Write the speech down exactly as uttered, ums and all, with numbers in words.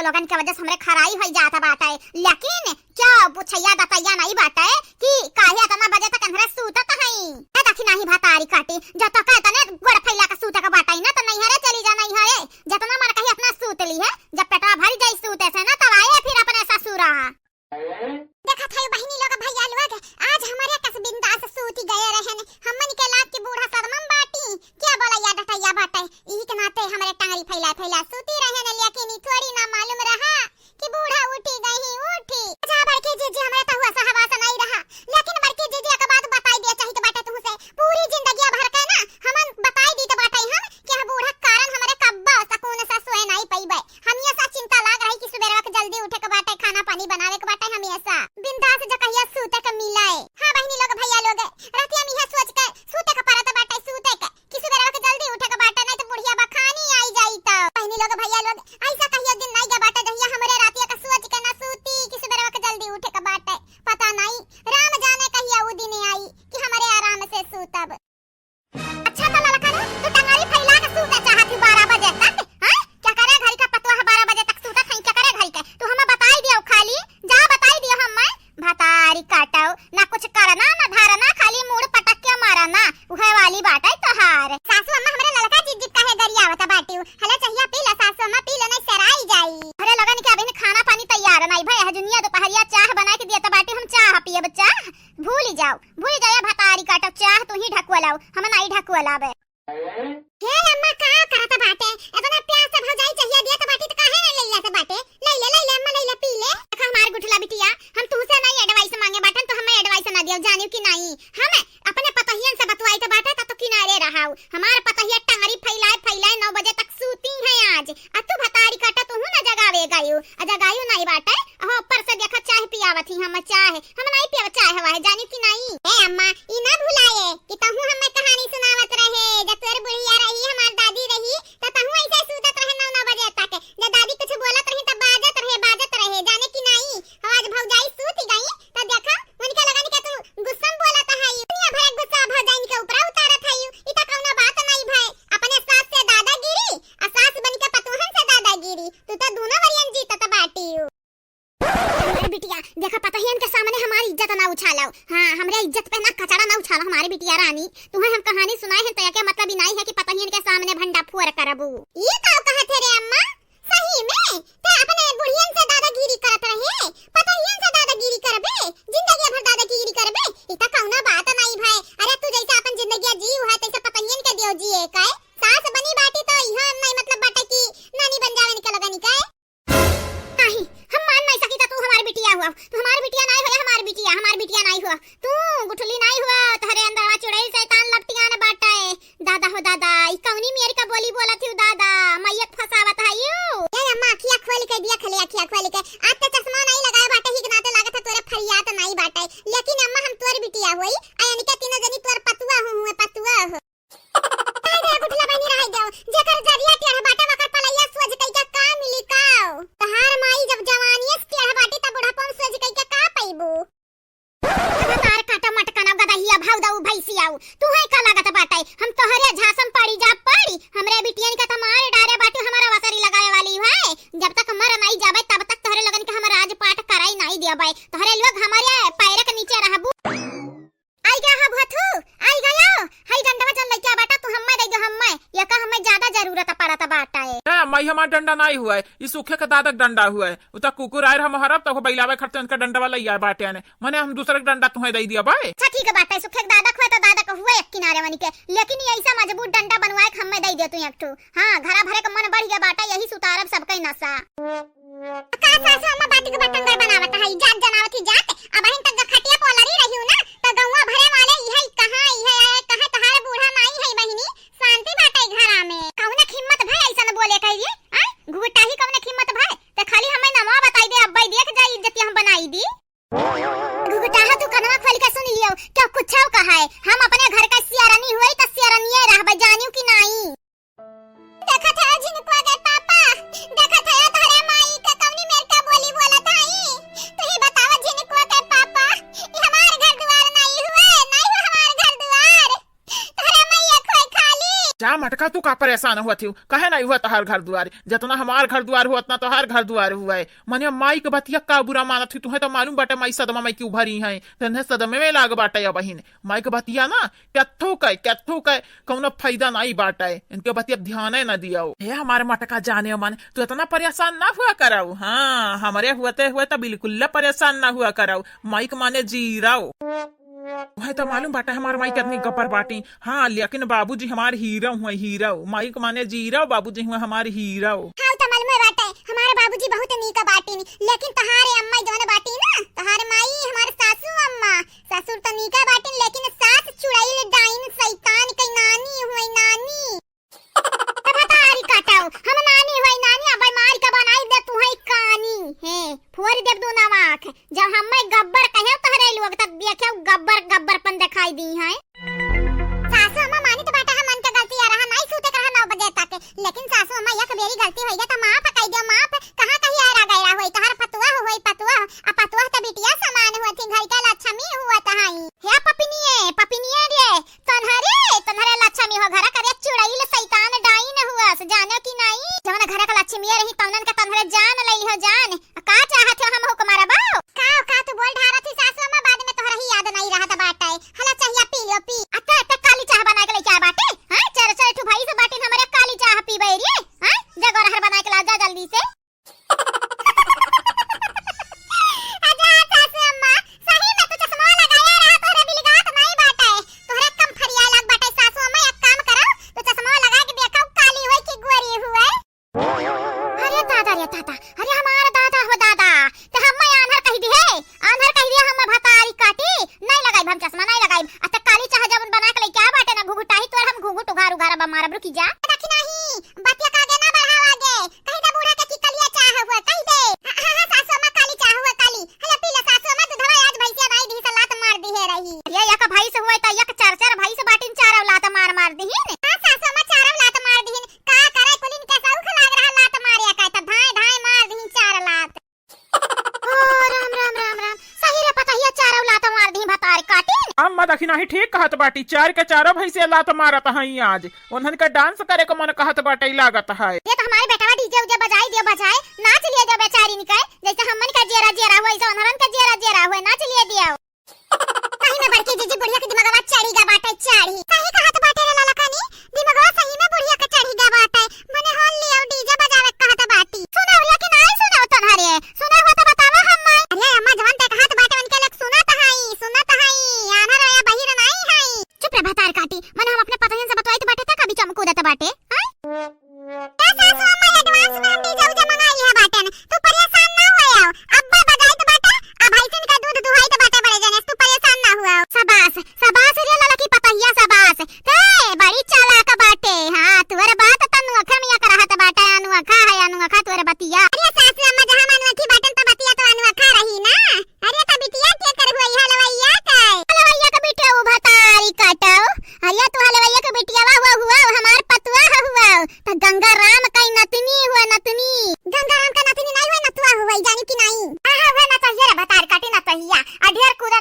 तोकन के वजह से हमरे खराई होइ जात बाटे। लेकिन क्या पुछैया दतैया नाहीं बाटे कि काहे अतना बजे तक अंधरे सूतत हई? ए दखी नाहीं भतारी काटी, जो तोका एतने गोड़ फैला के सूते के बाटे ना, त नैहरे चली जा नैहरे। जतना मन कही अतना सूत ली है, जब पेटवा भर जाई सूते से ना, तब आए फिर अपने ससुरा। देखत हई बहिनी लोग, भैया लोग, आज हमरे कस बिंदास सूती गए रहन। हमन के लाग के बूढ़ा सदमा में बाटी, क्या बोला या डटैया बाटे। इही के नाते हमरे टांगरी फैला फैला सूती रहन, लेकिन ई थोड़ी ना मालूम रहा कि बूढ़ा उठी गई, उठी। अच्छा बड़की जीजी, हमरे त हुआ सहवास नहीं रहा, लेकिन बड़की जीजी एक बात बताई दिया चाहित बाटे तुहसे, पूरी जिंदगिया भर के ना हमन बताई दीत बाटे हम कि यह बूढ़ा के कारण हमरे कब्बो सकून से सोए नहीं पइबे। हमेशा चिंता लाग रही कि सुबेरवा के जल्दी उठे के बाटे, खाना पानी बनावे के बाटे, हमेशा बिंदास जकहिया सूते के मिले। हाँ बहिनी लोग, भैया लोग, रतिया में इहे सोच के सूते के परत बाटे, सूते के कि सुबेरवा के जल्दी उठे के बाटे, नहीं तो बुढ़िया बखानी आई जाई। तो बहिनी लोग, भैया लोग, ऐसा कहियो दिन नहीं गया बाटे जहिया हमरे रातिया का सोच के ना सूती कि सुबेरवा के जल्दी उठे के बाटे। पता नहीं राम जाने कहिया उ दिन आई कि हमरे आराम से सूतब। अच्छा त ललका रे, तू टंगरी फैला के सूते चाहत ही बारह बजे तक, हाँ? क्या करे घड़ी का पतवा है बारह बजे तक सूतत है, क्या करे घड़ी के? तू हमें बताई दियो खाली, जा बताई दियो हमें। भतारी काटो, ना कुछ करना, ना धरना, खाली मूड़ पटक के मारना, उहे वाली बाटे तोहार। सासू अम्मा हमरे ललका जीजी काहे गरियावत बाटियो? हले चहिया पी ले सासू अम्मा, पी ले नहीं सराई जाई। अरे लगन के अभी खाना पानी तैयार नहीं भय है, जुनिया दोपहरिया चाह बना के दिया त बाटी, हम चाह पियब, चाह भूल जाओ। भूल जाया भतारी काटो, चाह तू ही ढकुआ लाओ, हम नाई ढकुआ लावे। हे अम्मा, का करत बाटे? इतना प्यास से भौजाई चाहिए दिया त बाटी त काहे नहीं लइला से बाटे? लइले, लइले अम्मा, लइले, पी ले। देखा हमार गुठला बिटिया, हम तुहसे नहीं advice मांगे बाटन, तो हमें advice ना दियो, जानियो कि नहीं? हम अपने पतहियन से बतवाई त बाटे, त तो किनारे रहाऊ। हमार पतहिया टंगरी फैलाए फैलाए नौ बजे तक सूती हैं आज। आ तू भतारी काटा, तू ना जगावे गयो। आ जगायो नहीं बाटे, अहो, ऊपर से देखा, चाह पियावत ही हम, चाह। हम नहीं पियब, चाह हवा है, जानी कि नहीं? ए अम्मा, ई ना भुलाए कि तहू हमें कहानी सुनावत रहे, जब तोर बुढ़िया रही, हमार दादी रही, त तहू ऐसे सूतत रहे नौ, नौ बजे तक। जब दादी कुछ बोलत रही, तब बाजत रहे, बाजत रहे, जाने कि नहीं? आज भौजाई सूत गई, त देखा, उनके लगन के तू गुस्सा में बोलत है। दुनिया भर के गुस्सा भौजाइन के ऊपर उतारत है। ई त कौनो बात नहीं भय, अपने सास से दादागिरी, आ सास बन के पतोहन से दादागिरी। तू त दोनों वरियन जीतत बाटियो। हमारी बिटिया, देखा, पतहियन के सामने हमारी इज्जत ना उछालो। हाँ, हमरे इज्जत पे ना कचड़ा ना उछालो, हमारी बिटिया रानी। तुम्हें हम कहानी सुनाए हैं, तो क्या मतलब ही नहीं है कि पतहियन के सामने भंडा फोर करबू। ये का कहत है रे अम्मा? सही में, ते अपने बुढ़ियन से दादागिरी करत रहे, पतहियन से दादागिरी करबे, जिंदगी भर दादागिरी करबे, ई त कौनो बात नहीं भय। अरे तू जैसे अपन जिंदगी जीव है, तैसे पतहियन के दियो जिए के। सास बनी बाटी तो इहो नहीं मतलब बाटे कि नानी बन जावे इनके लगन के। नहीं, हम मान नहीं सकी, त तू हमार बिटिया हुआ, तू हमार बिटिया नहीं हुआ, हमार बिटिया, हमार बिटिया नहीं हुआ, तू गुठली नहीं हुआ, तोहरे अंदरवा चुड़ैल शैतान लपटियान बाटे। दादा हो दादा, ई कौनी मेर का बोली बोलत हिउ दादा, मैयक फसावत है यू। ए अम्मा, अखिया खोल के दिया खले, अखिया खोल के। आज ते चश्मा नहीं लगाए बाटे, ही के नाते लागत है तोरे फरियात नहीं बाटे, लेकिन अम्मा हम तोर बिटिया होई, आ इनके तीनों जनी तोर पतुआ हो, हुए पतुआ हो। काहे दे गुठला बहनी रह गयो, जेकर जरिया टेढ़ बाटे, मकर पलैया सोझ कई का, का मिली काओ? तहार माई जब जवानिये से टेढ़ बाटी, तब बुढ़ापा में सोझ कई का, का पैबू? भतार काटा मटकना गदहिया भौदाऊ भैंसियाऊ, तू है का लागत बाटे? हम तोहरे झांसम पड़ी जा पड़ी, हमरे बिटियन का त मार डारे बाटे, हमारा वसरी लगावे वाली है। जब तक मर नहीं जाबे तब तक तोहरे लोगन के हम राजपाट कराई नहीं देबे। तोहरे लोग हमारे पैर के नीचे रहबू। आई गया हा भथू, आई गयो। हई डंडवा जन लइके बाटा तू हम्मे दे दो हम्मे, ये का हम्मे ज्यादा जरूरत पड़त बाटे। ए, माई हमार डंडा नहीं हुआ है, ई सूखे के दादा के डंडा हुआ है। उ त कुकुर आए रहा मोहरब, त बैलावे खर्चे उनका डंडवा लइया बाटे ने। मने हम दूसरे के डंडा तुहे दे दिया बाय। अच्छा ठीक बाटे, सुखे के दादा खुए तो दादा का हुए एक किनारे वनी के, लेकिन ये ऐसा मजबूत डंडा बनवाए के हम्मे दे दे तू एक ठू। हाँ, घरा भरे के मन बढ़ गया बाटे, यही सुतारब सबके नशा। का सासू अम्मा बाटी के बटंगर बनावत है, जात जनावत ही जात, अबहिन तक खटिया पोलरी रही ना, त गौवा भरे वाले इहे कहाँ, इहे आए, कहाँ तहार बूढ़ा माई है बहिनी, शांति बाटे घरा में। कौने हिम्मत भय ऐसन बोले कही रे? आय, घुघुटाही कौने हिम्मत भय? त खाली हमें नमवा बताई दे, अब्बे देख जाई इज्जतिया हम बनाई दी। घुघुटाहा तू कनवा खोल के सुन लियो, क्या कुछ कहा है? हम अपने घर का सियारनी हुई त सियारनिये रहबे, जानियो कि नाई? देखत है झिनकुआ के पापा, देखत है तोहरे माई के कौनी मेर का बोली बोलत हई। तू ही बतावा झिनकुआ के पापा, मटका, तू का परेशान हुआ थी? काहे नहीं हुआ तोहार घर दुआर? जतना हमार घर दुआर हुआ, उतना तोहार घर दुआर हुआ है। मने माई के बतिया का बुरा मानत हुई? तुहे तो मालूम बाटे माई सदमा में क्यों भरी है, तन्हे सदमे में लाग बाटे। अब बहिन, माई के बतिया ना, केथू के, केथू के कौनो फायदा नहीं बाटे। इनके बतिया ध्यान न दियो। हे हमारे मटका जाने मन, तू इतना परेशान ना हुआ करौ। हाँ, हमरे हुअते हुए तो बिल्कुल परेशान ना हुआ करौ। माई के माने जीरो। वह तो मालूम बाटे हमार माई कितनी गब्बर बाटी। हाँ, लेकिन बाबूजी हमार हीरो हुए, हीरो। माई के माने जीरो, बाबूजी हुए हमार हीरो। हाँ, तो मालूम बाटे, हमारे बाबूजी बहुत नीक बाटी, लेकिन तहारे अम्मा जौन बाटी ना, तहारे माई, हमारे सासू अम्मा, ससुर तो नीका बाटिन, लेकिन सास चुड़ैल डाइन शैतान के नानी हुई, नानी। ए भतारी कटाऊ, हम नानी हुई नानी, अब मार के बनाई दे तू है कानी। हे, फोड़ देब दू नवा आँख। जब हमें गब्बर कहे तोहरे लोग, तब देखे गब्बर, गब्बरपन दिखाई दी है। सासू अम्मा मानी तो बाटा है, मन के गलती आ रहा, नहीं सूते के रहा नौ बजे तक, लेकिन सासू अम्मा एक बेरी गलती होई गया तो माफ कई दियो, माफ। कहाँ कहीं आरा गैरा होई, तोहर पतुआ होई, पतुआ, आ पतुआ तो बिटिया समान हुआ थी, घर के लक्ष्मी हुआ तहाई। हे पपिनिये, पपिनिये रे, तन्हरे, तन्हरे लक्ष्मी हो घर करे चुड़ैल शैतान डाइन हुअस, जाने कि नाई? जवन घर के लक्ष्मी रही तौनन के तन्हरे जान लई हो जान। आ का चाहत हो हम हुक मारबो? का, का तू बोल ढारत ही सासू अम्मा, बाद में तोहरा ही याद नहीं रहत बाटे। हला चाहिया पी लो पी। अत्ते, अत्ते काली चाह बना के लेके आ बाटे। हाँ, चार चार ठू भाई से बाटिन हमरे काली चाह पीबे रे। हाँ, जा गोरहर बना के ला जा जल्दी से। अच्छा, सासू अम्मा, सही में तू चश्मा लगाया रहा, तोहरे बिलगात नहीं बाटे। तोहरे कम फरिया लग बाटे, सासू अम्मा, एक काम करो, तू चश्मा लगा के देखो, काली होई कि गोरी हुए। अरे दादा रे दादा, अरे हमार दादा हो दादा, तो हम आन्हर कह दिहे, आन्हर कह दिहे हम भतारी काटी, नहीं लगाई हम चश्मा, नहीं लगाई। अच्छा, काली चाह जब बना के लेके आ बाटे ना, घुघुटाही तोर हम घुघुट उघार उघार अब मारब, रुकी जा। देखी नहीं, बतिया का आगे ना बढ़ावा आगे। कही दे बूढ़ा के कि कलिया चाह हुआ, कही दे। हाँ, हाँ, हाँ, सासू अम्मा काली चाह हुआ, काली। हला पी ले सासू अम्मा, दूधवा आज भैंसिया नाई दी से लात मार दी है रही। ये एक भैंस हुआ त एक चार चार भैंस बाटिन, चार लात मार मार दीहिन। हाँ, सासू अम्मा चार लात मार दीहिन। का करे कुलिन के सौख लाग रहा लात मारे का, त धाए धाए मार दीहिन चार लात। ओ राम, राम, राम, राम। सही रे पतहिया चारों लात मार दी भतार काटिन। अम्मा देखी नाही ठीक कहत बाटी, चार के चारों भैंसे लात मारत हई आज। उन्हन के डांस करे के मन कहत बाटे लागत है। ये तो हमारे बेटवा डीजे उजे बजाई दियो, बजाए, नाच लिए दियो बेचारिन के। जैसे हमन का जेरा जेरा हुआ, ऐसे उन्हन का जेरा जेरा हुआ, नाच लिए दियो। सही में बड़की जीजी बुढ़िया के दिमागवा चढ़ी गा बाटे, चढ़ी। सही कहत बाटे रे ललकनी, दिमागवा सही में बुढ़िया के चढ़ी गा बाटे। मने होल लियो डीजे बजावे कहत बाटी। सुनावरिया कि नाई सुनाव तोहरे? सुना हो तो बतावा हम। अरे अम्मा, जवन ते कहत बाटे उनके लोग सुनत हई, सुनत हई। आन्हर या बहिर नाई हई। चुप रे भतार काटी, मने हम अपने पतोहियन से बतवाइत बाटे त कभी चमकू देत बाटे। हाँ? ए सासू अम्मा, advance में हम डीजे उजे मंगाई लिहा बाटेन। तू परेशान ना होयाव। अब्बे बजाइत बाटे, आ भैंसिन का दूध दुहाइत बाटे बड़े जने, तू परेशान ना हुआ। शाबाश, शाबाश रे ललकी पतहिया, शाबाश। ते बड़ी चालाक बाटे। हाँ, तोर बात त अनोखा मिया करहत बाटे, अनोखा है, अनोखा तोर बतिया। अरे सासू अम्मा, जहाँ अनोखी बाटेन त बतिया तो अनोखा रही ना। अरे त बिटिया के कर हुआ, हलवैया के? हलवैया के बिटिया उ भतारी काटो। अरे तू हलवैया के बिटियावा हुआ, हुआ, हमार पतुआ हुआ। त गंगाराम का नतनी हुआ, नतनी। गंगाराम का नतनी नहीं हुआ, नतुआ हुआ, जानी कि नहीं? आहा, हुआ नतहिया रे भतार काटी नतहिया। आ ढेर कूदा